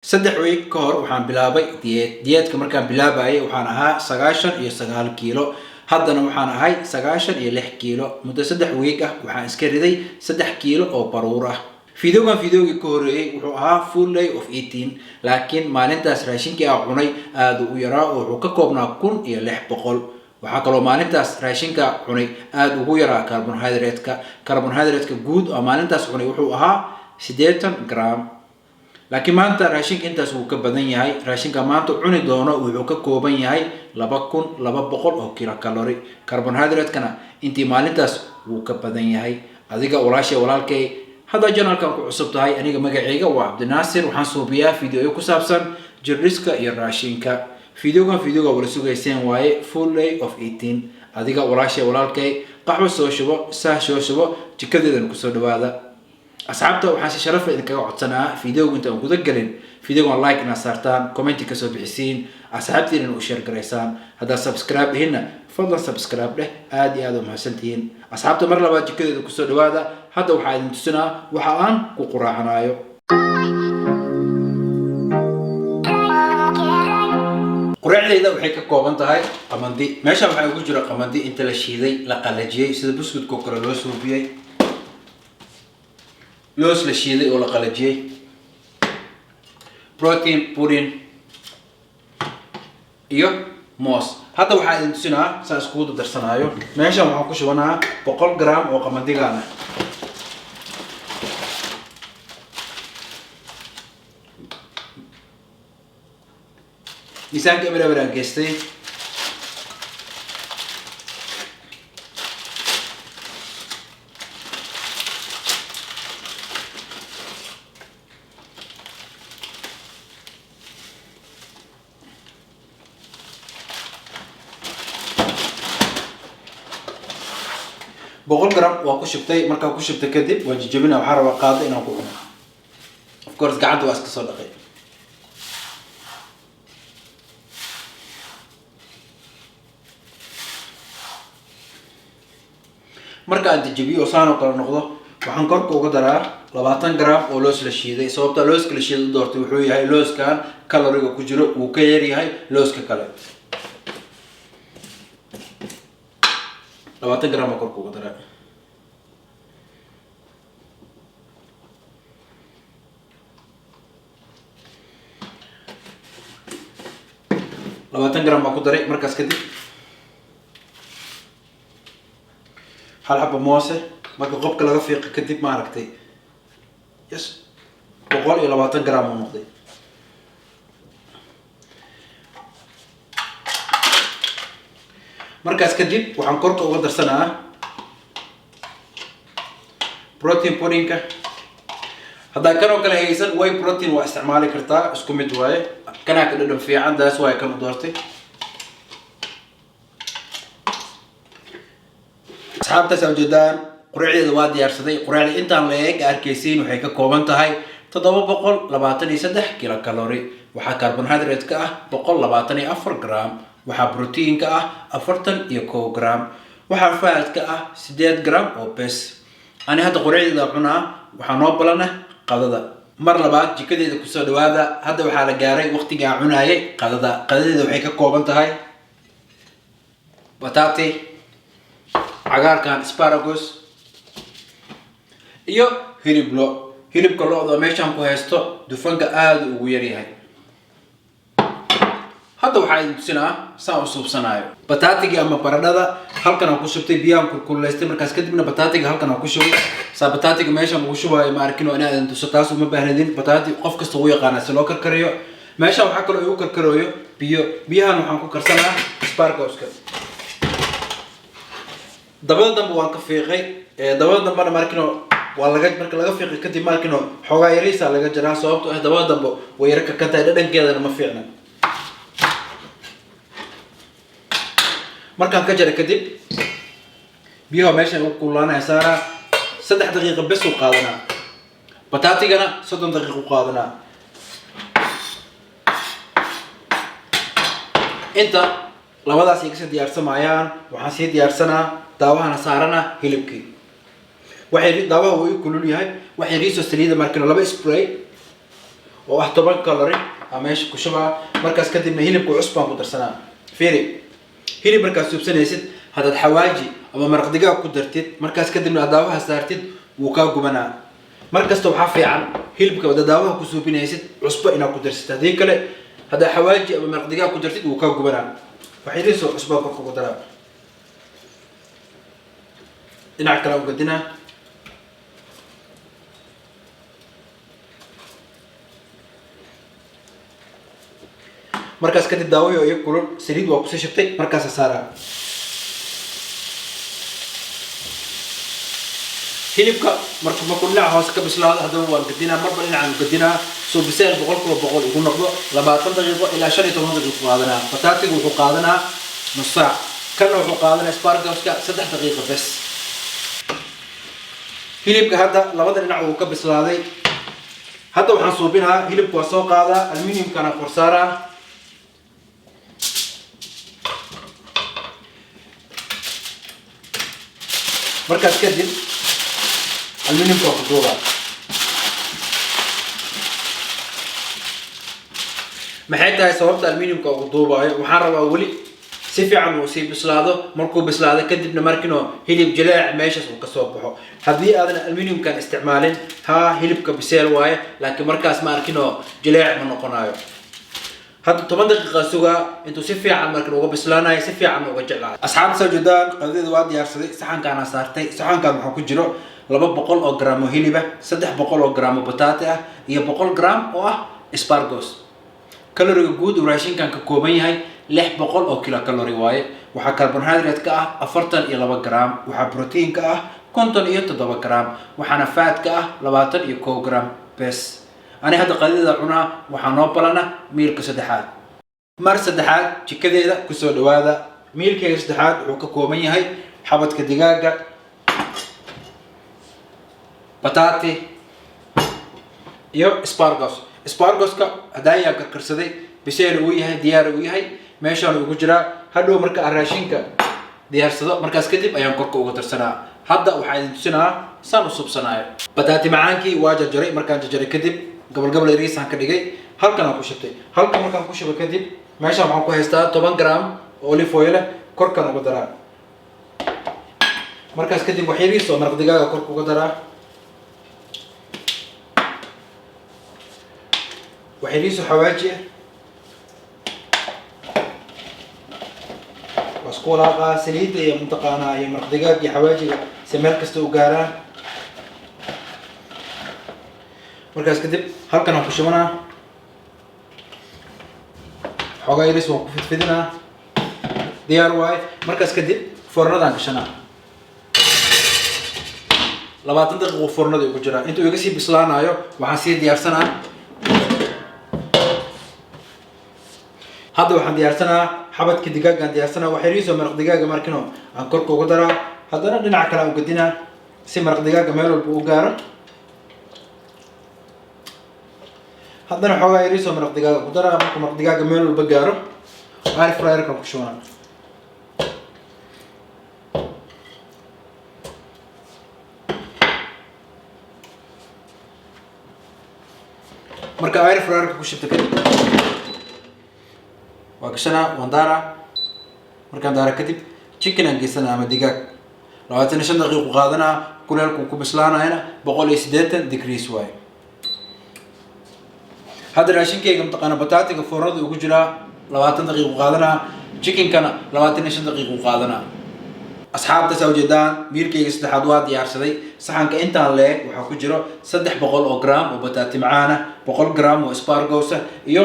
3 week ka hor waxaan bilaabay diet. Dietka markaan bilaabayay waxaan ahaa 99 kiilo, haddana waxaan ahay 96 kiilo. Muddo 3 week ah waxaan iska riday 3 kiilo oo baruur ah. Videogan videogii ka horreeyey wuxuu ahaa full day of eating, laakiin maalintaas raashinkii aan cunay aada u yaraa oo wuxuu ka koobnaa 1600. Waxaa kaloo maalintaas raashinka cunay aada ugu yaraa carbohydrate-ka. Carbohydrate-ka guud oo maalintaas cunay wuxuu ahaa 80 gram, laakiin maanta raashinka intaas wuu ka badan yahay. Raashinka maanta cuni doono wuxuu ka kooban yahay 2200 oo kilocalorie, carbohydrate-kana intii maalintaas wuu ka badan yahay. Adiga walaashay, walaalkay, haddaa channelkan ku cusub tahay, aniga magacayga waa Cabdinaasir. Waxaan suubiyaa videoyo ku saabsan jirdhiska iyo raashinka. Videogan videoga wala sugayseen waaye, full day of eating. Adiga walaashay, walaalkay, qaxwo soo shubo, saah soo shubo, jikadeedana kusoo dhawaada. Asxaabta, waxaan si sharafa idinkaga codsanaa videoga inta aan guda gelin videogan like inaad saartaan, commenti kasoo bixisiin, asxaabtiinana u share garaysaan. Haddaad subscribe dhihinna, fadlan subscribe dheh. Aad iyo aad u mahadsantihiin, asxaabta. Mar labaad jikadeeda kusoo dhawaada. Hadda waxaa idin tusinaa waxa aan ku quraacanaayo. Quraacdayda waxay ka kooban tahay qamandi. Meesha waxaa ugu jira qamandi inta la shiiday, la qalajiyey, sida buskudka oo kale loo suubiyey, loos la shiiday oo la qalajiyey, protein pudding iyo moos. Hadda waxaa idin tusinaa saa iskugu darsanaayo. Meeshan waxaan ku shubanaa 100 gram oo qamandigaan ah. Miisaanka eber eber aan geystay. 100 gram waa ku shubtay. Markaa ku shubtay kadib waan jijabina. Waxaa rabaa qaado inaan ku cuno. Of course, gacanta waa iska soo dhaqay. Marka aan jajabiyo oo saan oo kale noqdo, waxaan korka uga daraa 20 gram oo loos la shiiday. Sababta looska la shiiday u doortay wuxuu yahay looskan caloriga ku jiro wuu ka yar yahay looska kale. 20 gram baa korka uga daraa. 20 gram baa ku daray. Markaas kadib hal xaba moose. Marka qobka laga fiiqo kadib, maaragtay, yes, 120 gram uu noqday. Markaas kadib waxaan korka uga darsanaa protein puddingka. Haddaa kan oo kale haysan, whey protein waa isticmaali kartaa, isku mid waaye. Kanaa ka dhadhan fiican, daas waaye kan u doortay. Asxaabtaas aa ujeedaan, quraacdeeda waa diyaarsaday. Quraacda intaan la eeg arkaysiin waxay ka kooban tahay 723 kilocalorie. Waxaa carbohydrate ka ah 124 gram, waxaa protein ka ah 41 gram, waxaa fat ka ah 8 gram oo bes. Ani hadda quraacdeeda cunaa, waxaa noo balana qadada. Mar labaad jikadeeda kusoo dhawaada. Hadda waxaa la gaaray waqtigii aan cunaayay qadada. Qadadeeda waxay ka kooban tahay batati, cagaarkan asparagus iyo hilib lo. Hilibka lo-da meeshaan ku haysto dufanka aada ugu yaryahay. Hadda waxaa idin tusinaa saan u suubsanaayo bataatigii ama baradhada. Halkan aan ku shubtay biyaan kulkululeystay. Markaas kadibna bataatiga halkan aan ku shubay. Saa bataatiga meeshaan ugu shubaayo ma arkin oo inaa idin tuso, taas uma baahnidin. Bataati qof kasta uu yaqaanaa si loo karkariyo. Meeshaan waxaa kaloo igu karkarooyo biyo. Biyahan waxaan ku karsanaa asparaguska. Dabada dambe waan ka fiiqay. Dabada dambena markino waa laga, marka laga fiiqay kadib, markino xoogaa yariisa laga jaraa, sababtoo ah dabada dambe way yara kakan tahay, dhadhankeedana ma fiicna. Markaan ka jara kadib, biyaha meeshan ugu kululaanaya saaraa. 3 daqiiqa bes u qaadanaa. Bataatigana 30 daqiiqa u qaadanaa. Inta labadaas ay kasii diyaarsamayaan, waxaan sii diyaarsanaa daawahana saarana hilibkii. Waxay daawaha wuu i kulul yahay. Waxay riiso saliida, markino laba spray. Oo ah 10 calorie aa meesha ku shubaa. Markaas kadibna hilibka cusbaan ku darsanaa. Fiiri, hilib markaad suubsanaysid, haddaad xawaaji ama maraq digaag ku dartid, markaas kadibna aad daawaha saartid, wuu kaa gubanaa. Mar kasta waxaa fiican hilibka haddaad daawaha ku suubinaysid cusbo inaad ku darsid. Haddii kale, haddaad xawaaji ama maraq digaag ku dartid, wuu kaa gubanaa. Waxyariisoo cusbaa korka ku daraa, dhinac kale u gadinaa. Markaas kadib daawihii oo iyo kulul, saliid waa kusii shubtay, markaasa saaraa hilibka. Markuu dhinaca hoose ka bislaado, haddaba waan gadinaa, marba dhinacaan gadinaa, soo biseel 100% ugu noqdo. 20 daqiiqo ilaa 15 daqiiqo qaadanaa. Bataatiga wuxuu qaadanaa nus saac, kanna wuxuu qaadanaa asparaguska 3 daqiiqo bes. Hilibka hadda labada dhinac wuu ka bislaaday. Hadda waxaan suubinaa hilibka waa soo qaadaa, aluminiumkana kor saaraa. Markaas kadib aluminiumka waa ku duubaa. Maxay tahay sababta aluminiumka ugu duubaayo? Waxaan rabaa weli si fiican uu sii bislaado. Markuu bislaado kadibna markino hilib jileec meeshaas uu kasoo baxo. Haddii aadan aluminiumkan isticmaalin, haa, hilibka biseel waaye, laakiin markaas ma arkino jileec ma noqonayo. Hadda 10 daqiiqa sugaa intuu si fiican markan uga bislaanayo, si fiican uga jeclaayo. Asxaabta, soo jeedaan, qadadeeda waa diyaarsaday, saxankaana saartay. Saxankan waxaa ku jiro 200 oo gram oo hiliba, 300 oo gram oo bataati ah iyo 100 gram oo ah asparagus. Kaloriga guud uu raashinkan ka kooban yahay 600 oo kilo calorie waaye. Waxaa carbohydrate ka ah 42 gram, waxaa protein ka ah 57 gram, waxaana fat ka ah 21 gram bes. Ani hadda qadida cunaa, waxaa noo balana mealka saddexaad. Mar saddexaad jikadeeda kusoo dhawaada. Mealkeyga saddexaad wuxuu ka kooban yahay xabadka digaaga, bataati iyo asparagus. Asparaguska hadaayaa karkarsaday, biseel uu yahay, diyaar uu yahay, meeshaan ugu jiraa. Hadhow marka aan raashinka diyaarsado, markaas kadib ayaan korka uga darsanaa. Hadda waxaa idin tusinaa saan u subsanaayo. Bataati macaankii waa jarjaray. Markaan jarjaray kadib, gobol gobol yariisaan ka dhigay, halkan aan ku shubtay. Halkan markaan ku shubay kadib, meeshaan waxaan ku haystaa 10 gram oo olive oil ah, korkan uga daraa. Markaas kadib wax yariis oo maraq digaaga korka uga daraa, wax yariis oo xawaaji ah, waa isku walaaqaa saliidda iyo mataqaanaa iyo maraq digaag iyo xawaajiga si meel kasta u gaaraan. Markaas kadib halkan aan ku shubanaa, xoogaa yaris waan ku fidfidinaa, diyaar waaye. Markaas kadib foornadaan gashanaa, 20 daqiiqo foornada igu jiraa. Intuu iga sii bislaanayo waxaan sii diyaarsanaa. Hadda waxaan diyaarsanaa xabadka digaagaan diyaarsanaa. Wax yariisoo maraq digaaga markino aan korka ugu daraa, haddana dhinaca kale aan ugadinaa si maraq digaaga meel walba u gaaro. Haddana xoogaa yariisoo maraq digaaga ku daraa. Markuu maraq digaaga meel walba gaaro, air fryerkan ku shubanaa. Marka air fryerka ku shubta kadib, waa gashanaa, waan daaraa. Markaan daara kadib, chicken aan geysanaa ama digaag, 25 daqiiqu qaadanaa. Kuleelku ku bislaanayana 180 degrees waaye. Hadda raashinkeyga mataqaana bataatiga foornada ugu jiraa, 20 daqiiqu qaadanaa, chickenkana 25 daqiiqu qaadanaa. Asxaabta, saa ujeedaan, mealkeyga saddexaad waa diyaarsaday. Saxanka intaan leeg waxaa ku jiro 300 oo gram oo bataati macaan ah, 100 gram oo asparagus ah iyo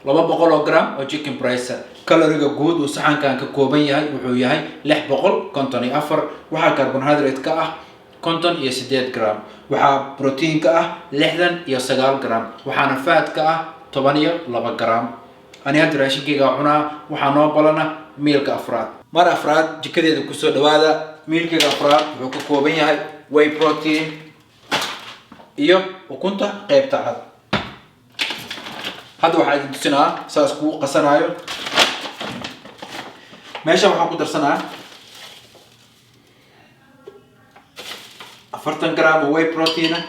200 oo gram oo chicken breast. Kaloriga guud uu saxankan ka kooban yahay wuxuu yahay 654. Waxaa carbohydrate ka ah 58 gram, waxaa protein ka ah 69 gram, waxaana fat ka ah 12 gram. Ani hadda raashinkeyga cunaa, waxaa noo balana mealka afraad. Mar afraad jikadeeda kusoo dhawaada. Mealkeyga afraad wuxuu ka kooban yahay whey protein iyo ukunta qeybta cad. Hadda waxaa idin tusinaa saas kugu qasanaayo. Meeshan waxaan ku darsanaa 40 gram oo whey protein ah.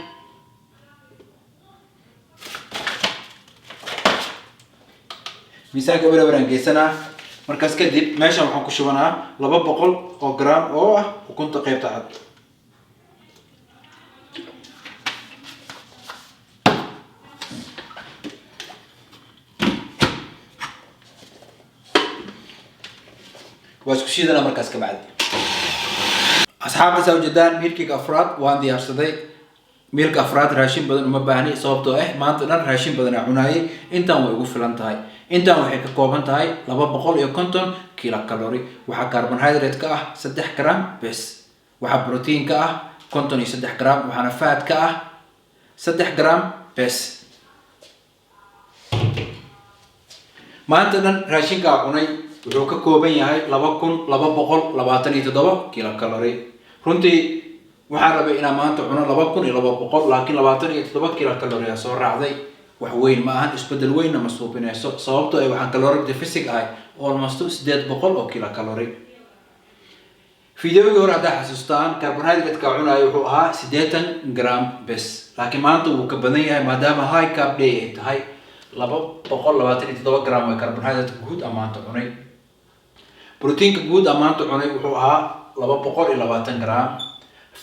Miisaanka eber eber aan geysanaa. Markaas kadib meeshan waxaan ku shubanaa 200 oo gram oo ah ukunta qeybta cad. Waa isku shiidana markaas ka bacdi. Asxaabta, saa ujeedaan, mealkayga afraad waan diyaarsaday. Mealka afraad raashin badan uma baahni, sababtoo ah maanta dhan raashin badan aa cunaayay. Intaan way igu filan tahay. Intaan waxay ka kooban tahay 250 kilocalorie. Waxaa carbohydrate ka ah 3 gram bes, waxaa protein ka ah 53 gram, waxaana fat ka ah 3 gram bes. Maanta dhan raashinkaa cunay wuxuu ka kooban yahay 2227 kilocalorie. Runtii waxaan rabay inaan maanta cuno 2200, laakiin 27 kilocalorie aa soo raacday. Wax weyn ma ahan, isbedel weynna ma suubinayso, sababtoo ay waxaan caloric deficit ahay almost 800 oo kilocalorie. Videogii hore haddaa xasuustaan, carbohydrate-ka cunaayo wuxuu ahaa 80 gram bes, laakiin maanta wuu ka badan yahay maadaama high carb day ay tahay. 227 gram waa carbohydrate guud aan maanta cunay. Proteinka guud aan maanta cunay wuxuu ahaa 220 gram.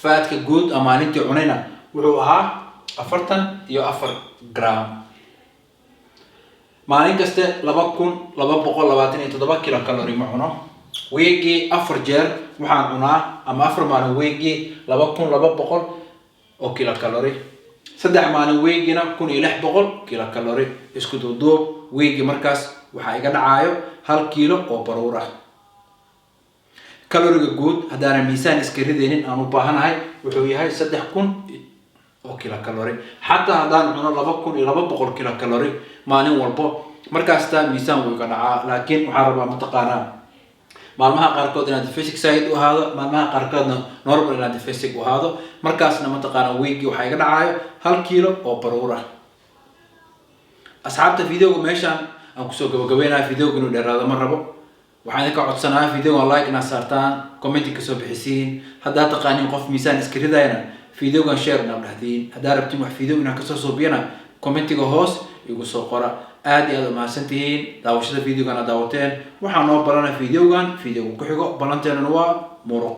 Fatka guud aan maalintii cunayna wuxuu ahaa 44 gram. Maalin kaste 2227 kilocalorie ma cuno. Weegii afar jeer waxaan cunaa, ama 4 maalin weegii, 2200 oo kilocalorie, 3 maalin weegiina 1600 kilocalorie. Isku duuduub, weegii markaas waxaa iga dhacaayo 1 kiilo oo baruur ah. Caloriga guud haddaanan miisaan iska ridaynin aan u baahanahay wuxuu yahay 3000 oo kilocalorie. Xataa haddaan cuno 2200 kilocalorie maalin walbo, markaastaa miisaan wuu iga dhacaa. Laakiin waxaan rabaa, mataqaanaa, maalmaha qaarkood inaad deficit side u ahaado, maalmaha qaarkoodna normal inaad deficit u ahaado. Markaasna, mataqaanaa, weekii waxaa iga dhacaayo 1 kiilo oo baruur ah. Asxaabta, videoga meeshaan aan kusoo gabagabeynaya. Videoga inuu dheeraado ma rabo. Waxaan idinka codsanaa videoga like inaad saartaan, commenti kasoo bixisiin. Haddaad taqaanin qof miisaan iska ridayana, videogan share inaad dhahdiin. Haddaad rabtiin wax video inaad kasoo suubiyana, commentiga hoos igu soo qora. Aad iyo aad umahadsan tihiin daawashada videogan aad daawateen. Waxaa noo balana videogan videoga ku xigo. Balanteenuna waa muruq.